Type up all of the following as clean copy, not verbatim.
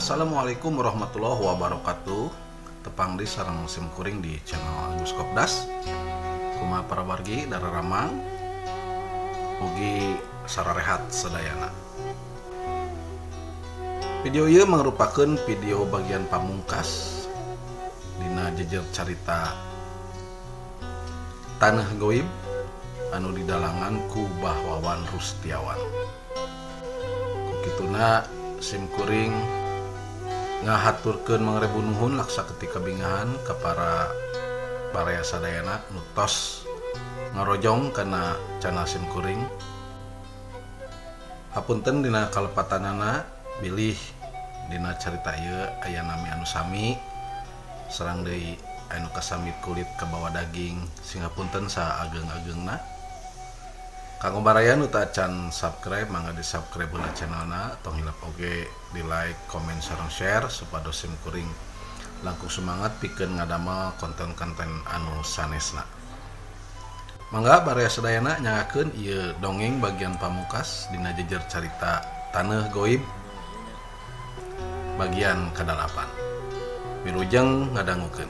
Assalamualaikum warahmatullahi wabarakatuh. Tepang di sareng sim kuring di channel Agus Kopdas. Kumaha para wargi dararamang, mugi sararehat sadayana. Video ieu mangrupakeun video bagian pamungkas dina jejer carita Taneuh Goib anu didalangan ku Bah Wawan Rustiawan. Ku kituna sim kuring ngahaturkeun mangrebu nuhun laksa ketika bingahan ka para baraya sadayana nu tos ngarojong kana channel sim kuring. Hapunten dina kalepatanana bilih dina carita ieu aya nami anu sami sareng deui anu kasamit kulit kabawa daging, sing hapunten saageng-agengna. Kanggo baraya nu teu acan subscribe mangga di subscribe heula channelna, tong hilap oge di like, komen sareng share supados sim kuring langkung semangat pikeun ngadamel konten-konten anu sanesna. Mangga baraya sadayana nyangakeun ieu dongeng bagian pamungkas dina jejer carita Taneuh Goib bagian ka-8. Wilujeng ngadangukeun.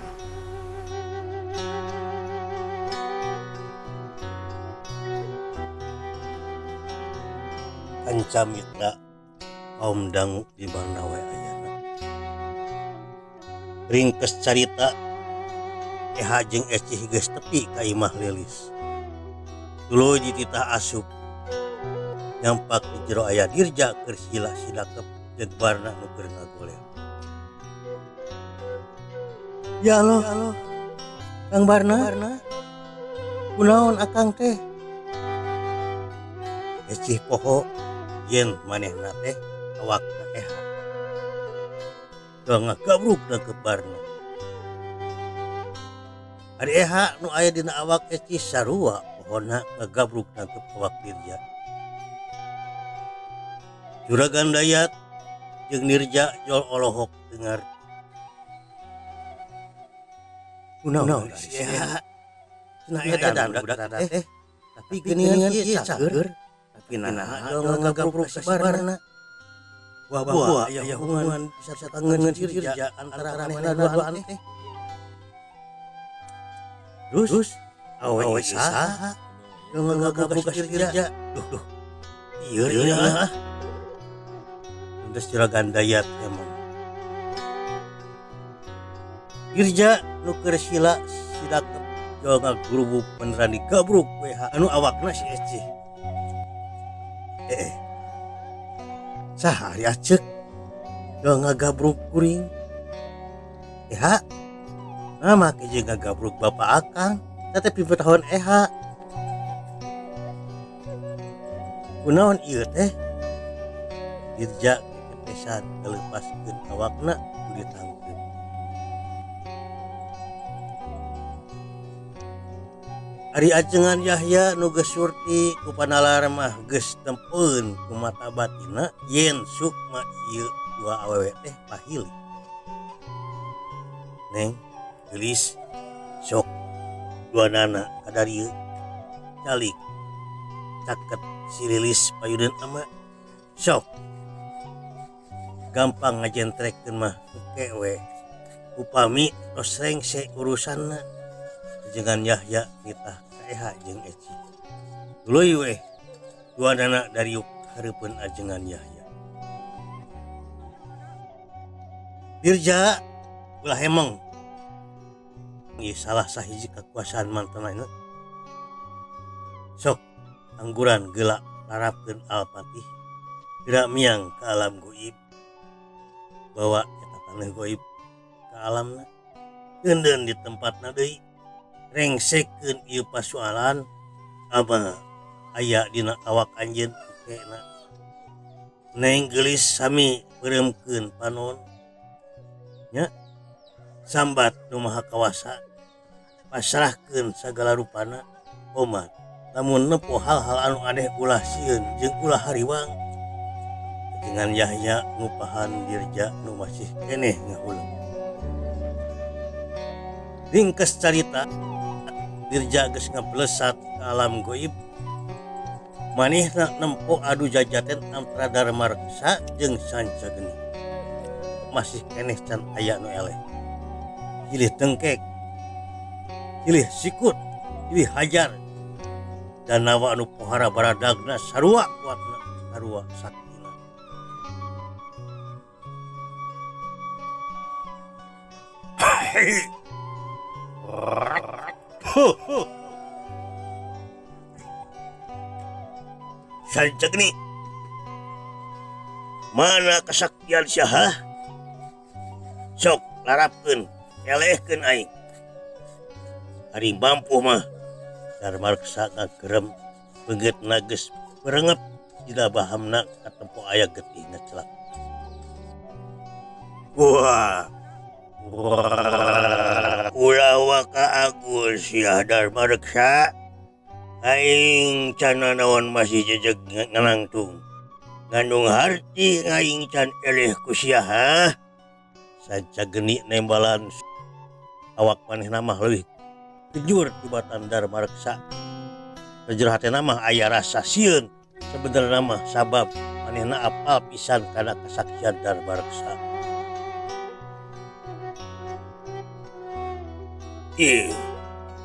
Kanca mitra kaum dangu di mana wae ayana. Ringkes carita Eha jeung Ecih geus tepi ka imah Lilis. Tuluy dititah asup. Nyampak di jero aya Dirja keur sila silakep jeung Barna nu keur ngagoler. Ya Allah, Kang Barna, kunaon akang teh? Ecih poho yen manehna teh awakna Eha. Teu ngagabruk nangkep Barna. Ari Eha nu aya dina awak Ecih sarua pohona ngagabruk nangkep awak Dirja. Juragan Dayat jeung Nirja jol olohok dengar. Kunaon si Eha? Cenah edan budak teh, tapi geuningan ieu cager. Tapi naha jol ngagabruk ka Barna. Wah-wah aya hubungan bisa tangeun Dirja antara manehna duaan teh. Terus awewe saha jol ngagabruk ka Dirja? Duh duh. Ieu lah. Terus Juragan Dayat emang. Dirja nu keur sila silakep jol ngagurubuk beneran digabruk WH anu awakna si Ecih. Saha ari aceuk jol ngagabruk kuring. Eha nah make jeung ngagabruk bapak akang teh pipetahun Eha. Kunaon ieu teh? Dirja kepesan kalepaskeun awakna ku ditangkeub. Ari ajengan Yahya nu geus surti ku panalar mah geus tempeun ku mata batinna yen sukma ieu dua awewe teh pahili. Neng geulis sok dua nana kadarieu calik caket si Lilis payudeun ama sok gampang ngajentrekeun mah oke we upami tos rengse urusanna. Ajengan Yahya nitah ka Eha jeung Eci. Tuluy we dua nana dariuk hareupeun ajengan Yahya. Dirja ulah hemeng. Ieu salah sahiji kakuasaan mantanna. Sok angguran geula larapkeun Al-Fatih geura miang ka alam goib. Bawa eta taneuh goib ka alamna. Keundeun di tempatna deui. Rengsekeun ieu pasualan ama aya dina awak anjeun ukena. Neng geulis sami beureumkeun panon nya sambat nu maha kawasa pasrahkeun sagala rupana omat lamun nempo hal-hal anu aneh ulah sieun jeung ulah hariwang. Dengan Yahya ngupahan Dirja nu masih keneh ngahuleng. Ringkes carita Dirja geus ngablesat ka alam goib. Manehna nempo adu jajaten antara Dharma Reksa jeung Sanca Geni. masih keneh can aya nu eleh. Silih tengkek, silih sikut, silih hajar. Danawa anu pohara baradagna sarua kuatna, sarua saktina. Sancagni, mana kesaktian siaha? Sok larapkeun, elehkeun aing. Ari mampu mah. Darmareksa ngagerem beungeutna geus berengep dina bahamna katempo aya getih ngecelak. Wah. Ulah waka agus sia Darmareksa. Aing can nanaon masih jejeg ngalangtung. Ngandung harti aing can eleh ku sia ha. Sanca geni nembalan awak manehna mah leuwih kejur tibatan Darmareksa. Jero hatena mah aya rasa sieun sebenarna mah sabab manehna apal pisan kana kasaktian Darmareksa. Ih,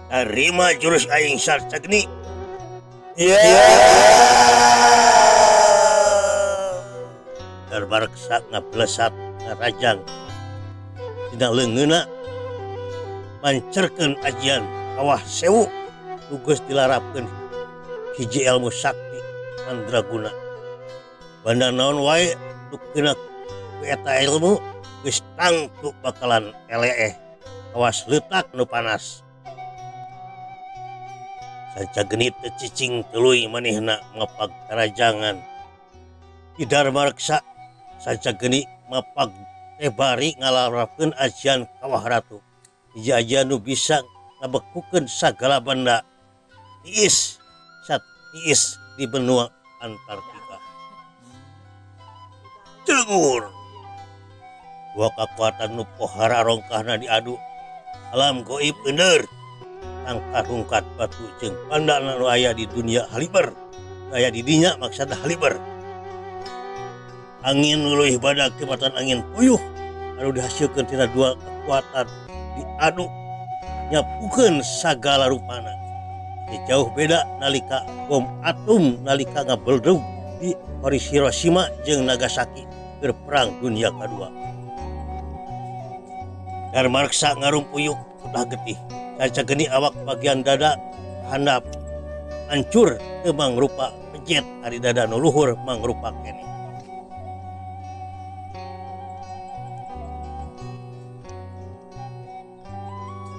tarima jurus aing Sancagni. Yeah. Darmareksa ngablesat ngarajang dina leungeunna mancerkeun ajian Kawah Sewu nu geus dilarapkeun hiji ilmu sakti mandraguna. Banda naon wae nu kena ku eta ilmu geus tangtu bakalan eleeh kawas leutak nu panas. Sanca geni teu cicing tuluy manehna mapag karajangan. Ki Darmareksa sanca geni mapag teh bari ngalarapkeun ajian Kawah Ratu. Hiji ajian nu bisa ngabekukeun sagala benda tiis sat tiis di benua Antartika. Cengur. Dua kakuatan nu pohara rongkahna diadu. Alam goib bener. Tangkat rungkat batu jeung pandana nu aya di dunia haliber. Aya di dinya maksudna haliber. Angin nu leuwih badag tibatan angin puyuh anu dihasilkeun tina dua kekuatan diadu nyapukeun sagala rupana. Jauh beda nalika bom atom nalika ngabeldug di Hiroshima jeung Nagasaki keur perang dunia kadua. Darmareksa ngarumpuyuk udah getih. Sanca geni awak bagian dada handap hancur teu mangrupa pejet ari dada nu luhur mangrupa keneh.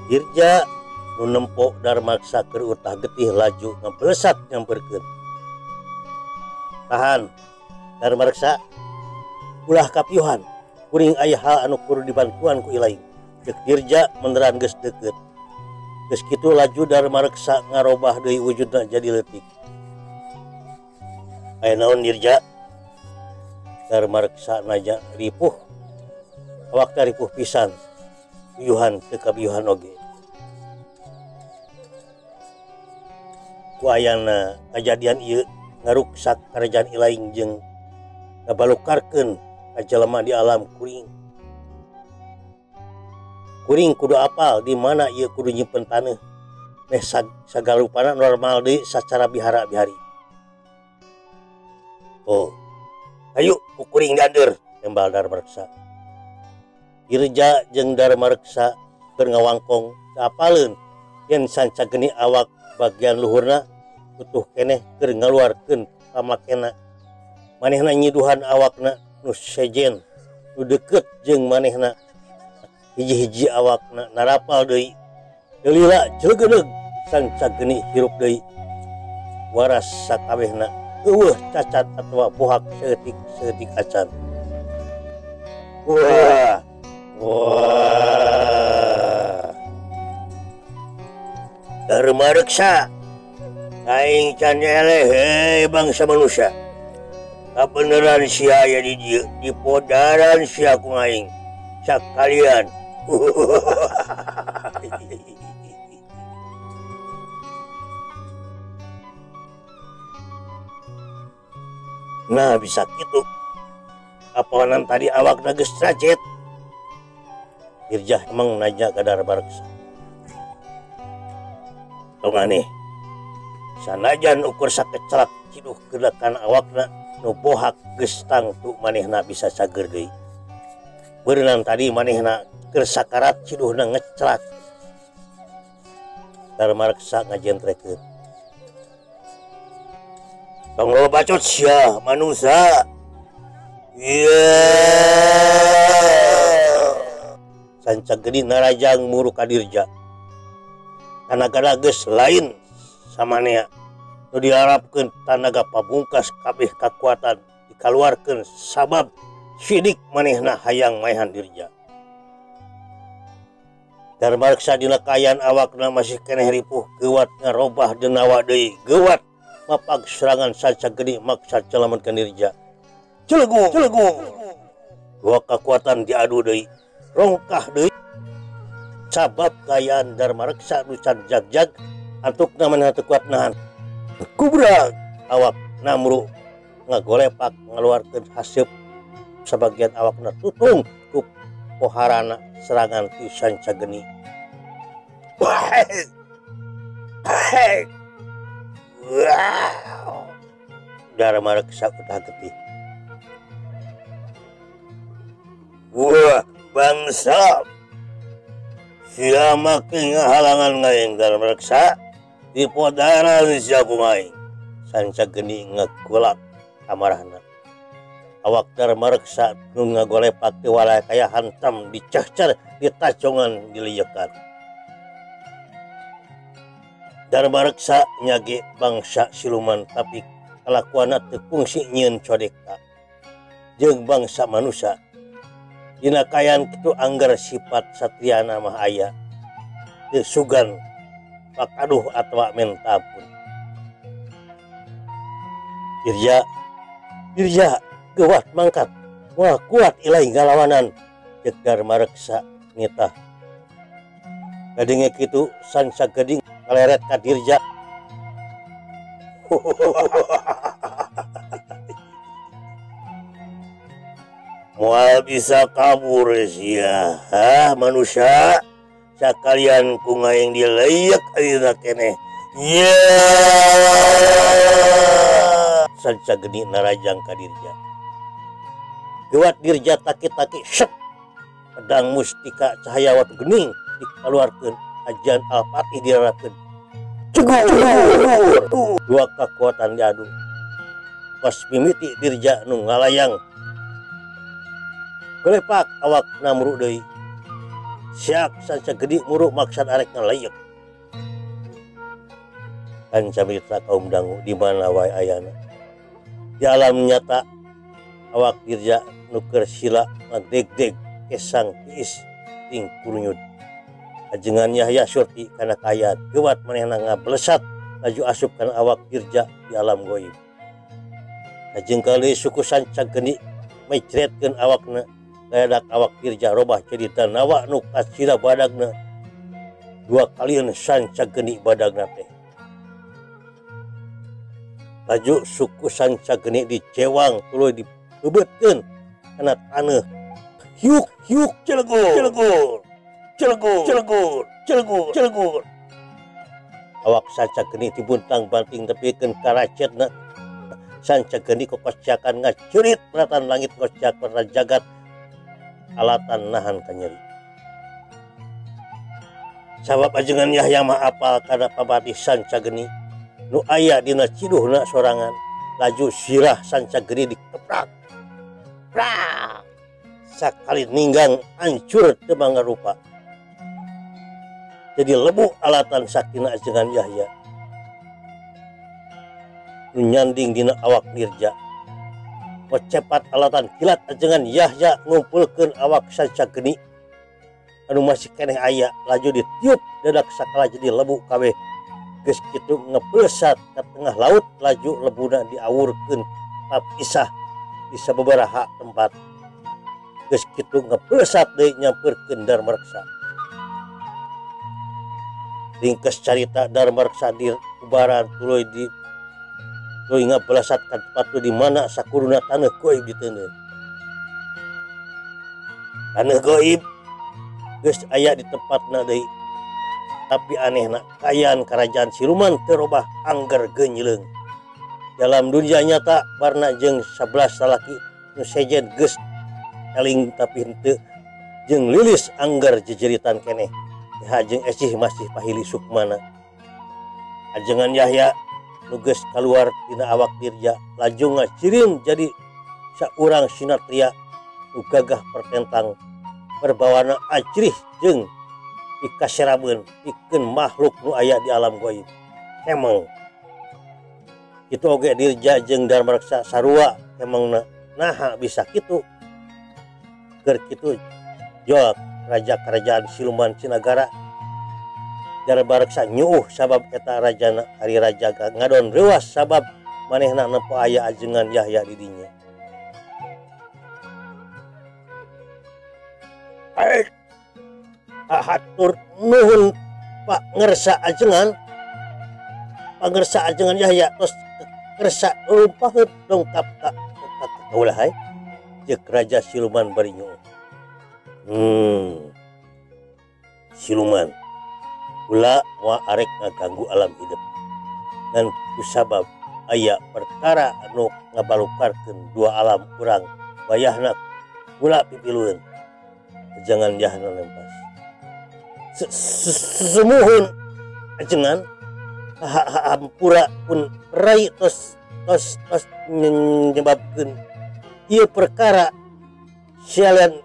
Dirja nu nempo Darmareksa keur utah getih laju ngablesat nyamperkeun. Tahan Darmareksa, ulah kapiuhan, kuring aya hal anu kudu dibantuan ku ilaing. Ceuk Dirja meneran geus deukeut. Geus kitu laju Darmareksa ngarobah deui wujudna jadi leutik. Aya naon Dirja? Darmareksa nanya ripuh. Awakna ripuh pisan. Biyuhan teu kabiuhan oge. Ku ayana kajadian ieu ngaruksak karajaan ilaing jeung ngabalukarkeun ka jelema di alam kuring. Kuring kudu apal di mana ieu kudu nyimpen taneuh meh sagalupana normal deui sacara bihara-bihari. Oh, ayo ku kuring dianteur tembal Darmareksa. Dirja jeung Darmareksa keur ngawangkong saapaleun yen sanca geni awak bagian luhurna utuh keneh keur ngaluarkeun pamakena. Manehna nyiduhan awakna nu sejen nu deukeut jeung manehna. Hiji-hiji awakna narapal deui. Lila jelegedeug sanca geni hirup deui. Waras sakabehna eueuh cacat atawa bohak saeutik-saeutik acan. Wah. Wah. Darmareksa aing can eleh hei bangsa manusia. Kabeneran sia aya di dieu, di podaran sia ku aing sakalian. Nah bisa kitu. Apanan tadi awakna geus rajet. Dirja emang nanya ka Darmareksa. Tong aneh. Sanajan ukur sakecelak ciduh gelekan awakna nu bohak geus tangtu manehna bisa cager deui. Beureunan tadi manehna keur sakarat ciduhna ngecelak. Darmareksa ngajentrekeun. Tong loba bacot sia manusia. Sanca geni narajang muru ka Dirja. Tanaga geus lain samanea. Nu diharapkeun tanaga pabungkas kabeh kakuatan dikaluarkeun sabab sidik manehna hayang maehan Dirja. Darmareksa dina kaayaan awakna masih keneh ripuh geuwat ngarobah denawa deui geuwat mapag serangan sanca geni maksa celametkeun Dirja. Celegu celegu. Dua kekuatan diadu deui rongkah deui sabab kaayaan Darmareksa nu can jagjag antukna manehna teu kuat nahan. Kubrak awak namru ngagolepak ngaluarkeun haseup sabagian awakna tutung ku poharana serangan ti sanca geni. Darmareksa utah getih. Wah bangsa sia make ngahalangan ngaing Darmareksa di podaran sia kumaing. Sanca geni ngegolak amarahna. Awak Darmareksa nu ngagolepak teu walaya kaya hantam dicehcer ditacongan diliyekan. Darmareksa nyage bangsa siluman tapi kalakuanna teu kungsi nyieun codeka jeung bangsa manusia. Dina kaayaan kitu angger sifat satriana mah aya teu sugan pakaduh atawa menta pun. Dirja Dirja geuwat mangkat moal kuat ilai ngalawanan ceuk Darmareksa nitah. Kadenge kitu sanca geuning kaleret ka Dirja. Moal bisa kabur sia, ha manusia. Sakalian ku ngaing dileyek ayeuna keneh. Sanca geni narajang ka Dirja. Geuwat Dirja taki-taki set. Pedang mustika cahaya watu gening dikaluarkeun ajian Al-Fatih dilarapkeun. Cegur! Dua kekuatan diadu. Pas mimiti Dirja nu ngalayang. Golepak awak namru deui. Siak sanca geni muruk maksad arek ngaleyek. Kanca mitra kaum dangu di mana wae ayana. Di alam nyata awak Dirja nu keur sila ngagdegdeg kesang tiis ting kurunyud. Ajengan Yahya Surti kana kaayaan geuwat manehna ngablesat laju asup kana awak Dirja di alam goib. Ajeng kali suku sanca geni mecretkeun awakna dadak awak Dirja robah jadi danawa nu kacida badagna. Dua kalian sanca geni badagna teh. Laju suku sanca geni dicewang tuluy dibeubetkeun kana taneuh. Hiuk hiuk celegur celegur celegur celegur celegur celegur. Awak sanca geni dibuntang-banting tepikeun ka racetna. Sanca geni kokoscakan ngacerit peratan langit kocak peratan jagat alatan nahan kanyeri. Sabab ajengan Yahya mah apal kana pamati sanca geni nu aya dina ciduhna sorangan. Laju sirah sanca geni dikeprak. Prak. Sakali ninggang hancur teu manggarupa. Jadi lebu alatan saktina ajengan Yahya nu nyanding dina awak Dirja. Cepat alatan kilat ajengan Yahya ngumpulkeun awak sanca geni anu masih keneh aya laju ditiup dadak sakala jadi lebu kabeh. Geus kitu ngeplesat ka tengah laut laju lebuna diawurkeun papisah di sababaraha tempat. Geus kitu ngeplesat deui nyamperkeun Darmareksa. Ringkes carita Darmareksa di kubaran tuluy di tuluy ngabelasat ka tempat di mana sakuruna taneuh goib diteundeun. Taneuh goib Geus aya di tempatna deui. Tapi anehna kaayaan karajaan siluman teu robah angger geunyileung. Dalam dunia nyata Barna jeung 11 salaki nu sejen geus eling tapi henteu jeung Lilis angger jejeritan keneh. Eha jeung Ecih masih pahili sukmana. Ajengan Yahya nu geus kaluar tina awak Dirja laju ngacirim jadi saurang sinatria nu gagah pertentang perbawana acrih jeung dikaserabeun pikeun makhluk nu aya di alam gaib. Hemeng. Kitu oge Dirja jeung Darmareksa sarua hemengna. Naha bisa kitu? Keur kitu jol raja kerajaan siluman Cinagara. Darmareksa nyuuh sabab eta rajana ari raja ngadon reuas sabab manehna nempo aya ajengan Yahya di dinya. Hatur nuhun Pak ngersa ajengan. Pangersa ajengan Yahya tos kersa rumpaheut dongkap ka kaulah hai. Jeung raja siluman bari nyuuh. Siluman kula moal arek ngaganggu alam hidup. Ngan kusabab aya perkara anu ngabalukarkeun dua alam urang wayahna kula pipilueun. Ajengan Yahya lempas. Sumuhun ajengan hampura pun rai tos tos tos nyebabkeun ieu perkara sialan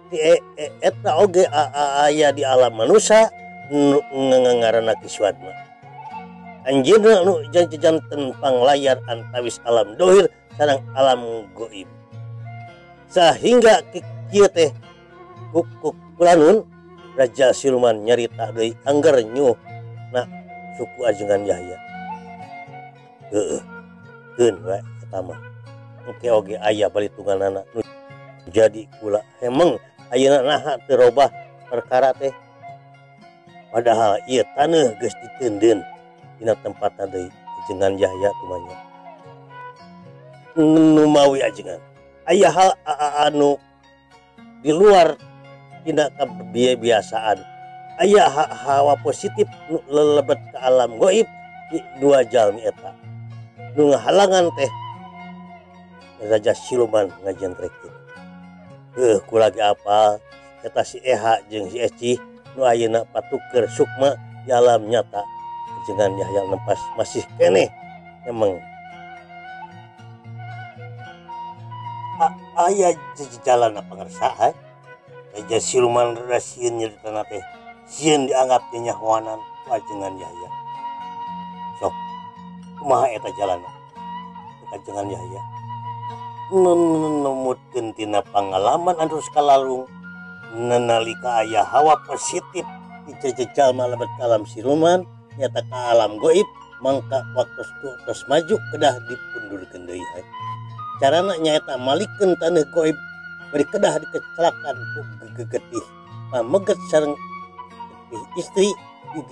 eta oge aya di alam manusia nu ngaranna Ki Suadma. Anjeunna nu janten panglayar antawis alam dohir sareng alam goib. Sahingga kieu teh kulanun Raja Siluman nyarita deui angger nyuh na suku ajengan Yahya. Heueuh. Keun we eta mah. Engke oge aya balitunganana nu jadi kula hemeng ayeuna naha teu robah perkara teh. Padahal ieu taneuh geus diteundeun dina tempatna deui ajengan Yahya tumanya. Numawi ajengan aya hal anu di luar tina kebiasaan aya hawa positif nu lelebet ke alam goib di dua jalmi eta nu ngahalangan teh Raja Siluman ngajentrekeun. Kula ge apal eta si Eha jeung si Ecih nu ayeuna patuker sukma di alam nyata ajengan Yahya nempas masih keneh emang aya jalan pangersa hai. Raja Siluman rada sieun nyaritana teh sieun dianggap nyahoanan ku ajengan Yahya. Sok kumaha eta jalanna ajengan Yahya numutkeun tina pangalaman anu kalalung nalika aya hawa positif dijejal malebet ka alam siluman nyata ka alam goib mangka waktu tos maju kedah dipundurkeun deui. Carana nyaeta malikeun taneuh goib bari kedah dikecelakan ku gegetih pameget sareng getih istri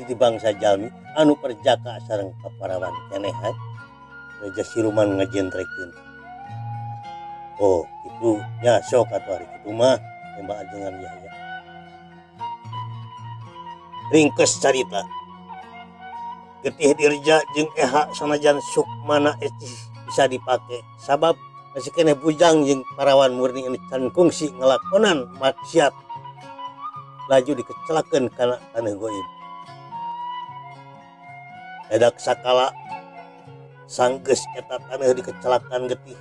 di bangsa jalmi anu perjaka sareng paparawan keneh hai. Raja Siluman ngajentrekeun. Oh, itu nya sok atuh ari kitu mah tembak ajengan Yahya. Ringkes carita. Getih Dirja jeung Eha sanajan sukmana Ecih bisa dipake sabab masih keneh bujang jeung parawan murni anu can kungsi ngalakonan maksiat laju dikecelakeun kana taneuh goib. Edak sakala sanggeus eta taneuh dikecelakan getih.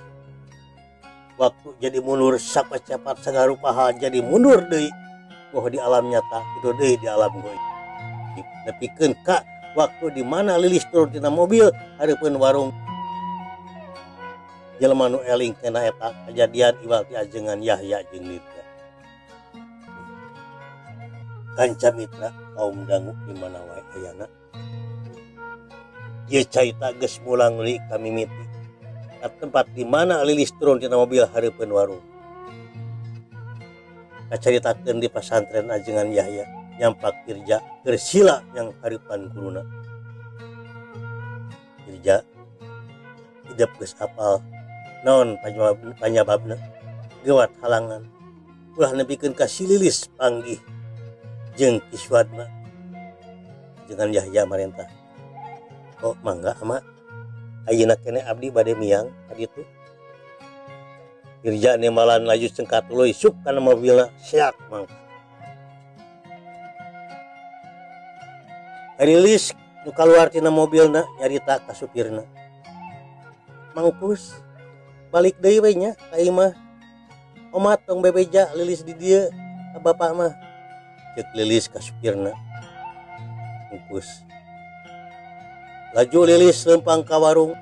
Waktu jadi mundur sapacepat sagarupa hal jadi mundur deui goh di alam nyata kitu deui di alam goib. Nepikeun ka waktu di mana Lilis turun tina mobil hareupeun warung jelema nu eling kana eta kejadian iwal ti ajengan Yahya jeung Dirja. Kanca mitra kaum dangu di mana wae ayana. Ieu carita geus mulang deui kamimiti ka tempat di mana Lilis turun tina mobil hareupeun warung. Kacaritakeun di pasantren ajengan Yahya nyampak Dirja keur sila yang hareupan guruna. Dirja hidup geus apal naon panyababna geuwat halangan ulah nepikeun ka si Lilis panggih Jeung Ki Suadma. Ajengan Yahya marentah. Oh mangga ama ayeuna keneh abdi bade miang ka ditu. Dirja nembalan laju cengkat tuluy sup kana mobilna seak mangka. Rilis nu kaluar tina mobilna nyarita ka supirna. Mangkus balik deui we nya ka imah. Omat tong bebeja Lilis di dieu ka bapak mah. Ceuk Lilis ka supirna. Mangkus. Laju Lilis lempang ka warung.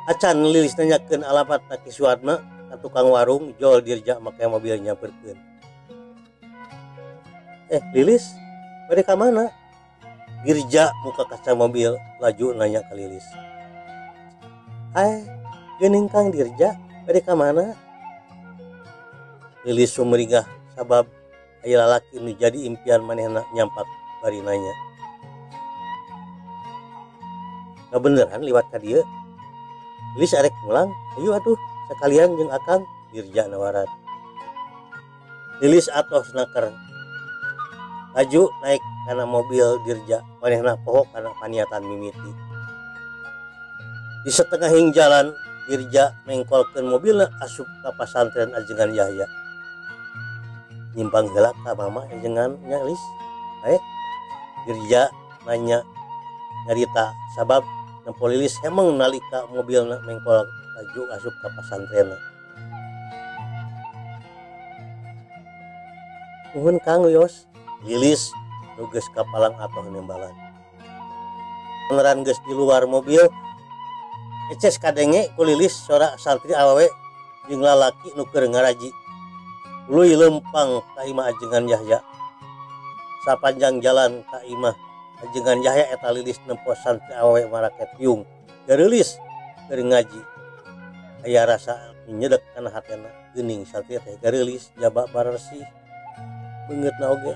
Acan Lilis nanyakeun alamat ka Ki Suadma ka tukang warung jol Dirja make mobil nyamperkeun. Lilis, bade ka mana? Dirja muka kaca mobil laju nanya ka Lilis. Geuning Kang Dirja, bade ka mana? Lilis sumringah sabab aya lalaki nu jadi impian manehna nyampak bari nanya. Ngabeneran liwat ka dieu? Lilis arek mulang, ayo atuh sekalian jeung Akang, Dirja nawaran. Lilis atos naker. Laju naik kana mobil Dirja, manehna poho kana paniatan mimiti. Di setengahing jalan Dirja mengkolkeun mobilna asup ka pasantren Ajengan Yahya. Nyimpang heula ka mama ajengan nya Lis. Bae. Dirja nanya nyarita sabab nempo Lilis hemeng nalika mobilna mengkol laju asup ka pasantrenna. Nuhun Kang Yos. Lilis nu geus kapalang atoh nembalan. Beneran geus di luar mobil, eces kadenge ku Lilis sora santri awewe jeung lalaki nu keur ngaraji. Tuluy lempang ka imah Ajengan Yahya. Sapanjang jalan ka imah Ajengan Yahya eta Lilis nempo santri awewe marake tiung. Gareulis keur ngaji. Aya rasa nyedek kana hatena geuning santri teh gareulis jaba baresih. Beungeutna oge.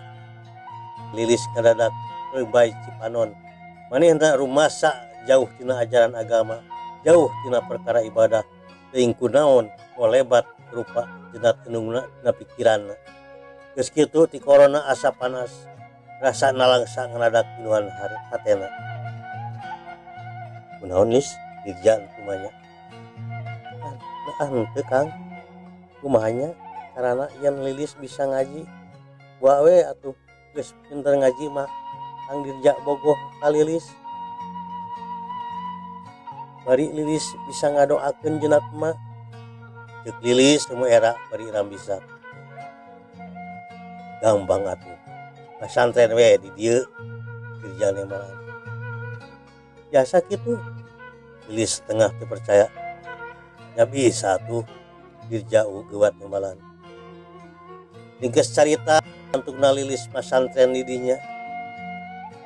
Lilis ngadadak rebay Cipanon. Manehna rumasa jauh tina ajaran agama, jauh tina perkara ibadah, teuing kunaon molebat rupa jenat enungna dina pikiranna. Geus kitu ti corona asa panas, rasa nalangsa ngadadak pinuhan hatena. Kunaon Lis? Dirja kumanya. Nah, henteu Kang. Kumaha nya carana yen Lilis bisa ngaji? Wa we atuh geus pinter ngaji mah Kang Dirja bogoh ka Lilis. Bari Lilis bisa ngadoakeun jenat mah. Ceuk Lilis teu era bari rambisa. Gampang atuh. Pasantren we di dieu Dirja nembalan. Biasa kitu. Lilis setengah teu percaya. Nya bisa atuh Dirja geuwat nembalan. Geus carita antukna Lilis pasantren di dinya.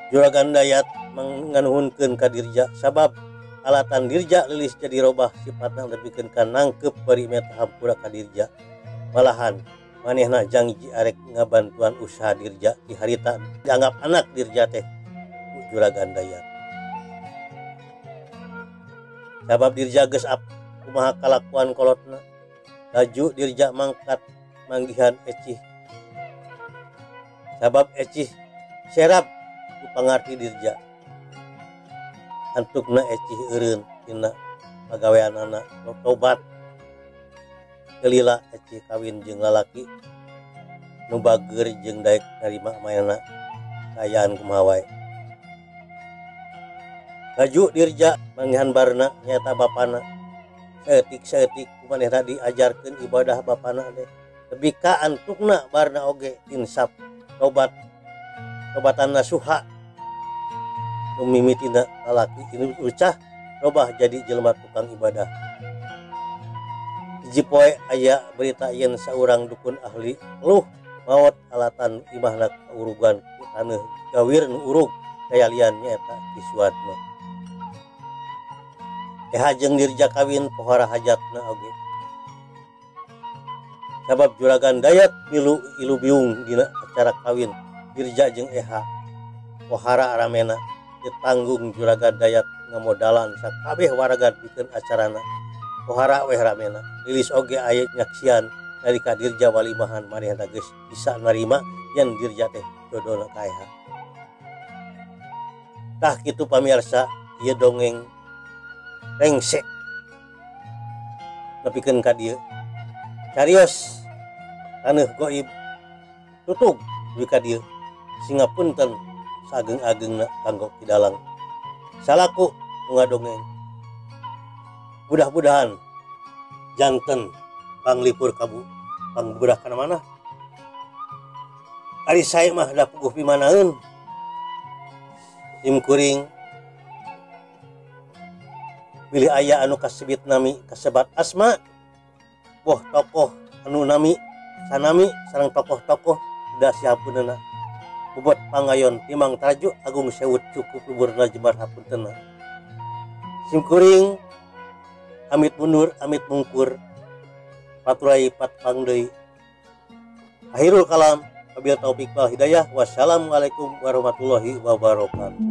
Juragan Dayat nganuhunkeun ka Dirja sabab alatan Dirja Lilis jadi robah sifatna nepikeun ka nangkep bari meta hampura ka Dirja. Malahan manehna janji arek ngabantuan usaha Dirja di harita dianggap anak Dirja teh ku Juragan Dayat. Sabab Dirja geus kumaha kalakuan kolotna. Laju Dirja mangkat manggihan Ecih. Sabab Ecih serap ku pangarti Dirja. Antukna Ecih eureun tina pagaweanana tobat. Kelila Ecih kawin jeung lalaki nu bager jeung daek narima manehna kaayaan kumaha wae. Laju Dirja manggihan barna nyaeta bapana. Saeutik-saeutik ku manehna diajarkeun ibadah bapana teh. Tepi ka antukna barna oge insaf tobat. Tobatan nasuha nu mimitina lalaki ini ucah robah jadi jelema tukang ibadah. Hiji poe aya berita yen saurang dukun ahli luh maot alatan imahna kaurugan ku taneuh gawir nu urug kayalian nyaeta Ki Suadma. Eha jeung Dirja kawin pohara hajatna oge. Sabab Juragan Dayat milu ilu biung dina acara kawin Dirja jeung Eha. Pohara aramena ditanggung Juragan Dayat ngamodalan sakabeh warga pikeun acarana. Pohara weh ramena. Lilis oge aya nyaksian Dari ka Dirja walimahan manehna geus bisa narima yen Dirja teh jodona ka Eha. Tah kitu pamirsa ieu dongeng rengse nepikeun ka dieu. Carios taneuh goib tutug dugi ka dieu singapunten saageng-agengna kanggo Ki Dalang salaku nu ngadongeng. Mudah-mudahan janten panglipur kabu pangbudah kana mana. Ari sae mah da puguh pimanaeun. Sim kuring bilih aya anu kasebit nami kasebat asma boh tokoh anu nami sanami sareng tokoh-tokoh da siapunna bobot pangayon timang taraju agung sewut cukup luburna jembar hapuntenna. Sim kuring amit mundur amit mungkur paturai patpang deui. Akhirul kalam wabillahi taufik wal hidayah. Wassalamualaikum warahmatullahi wabarakatuh.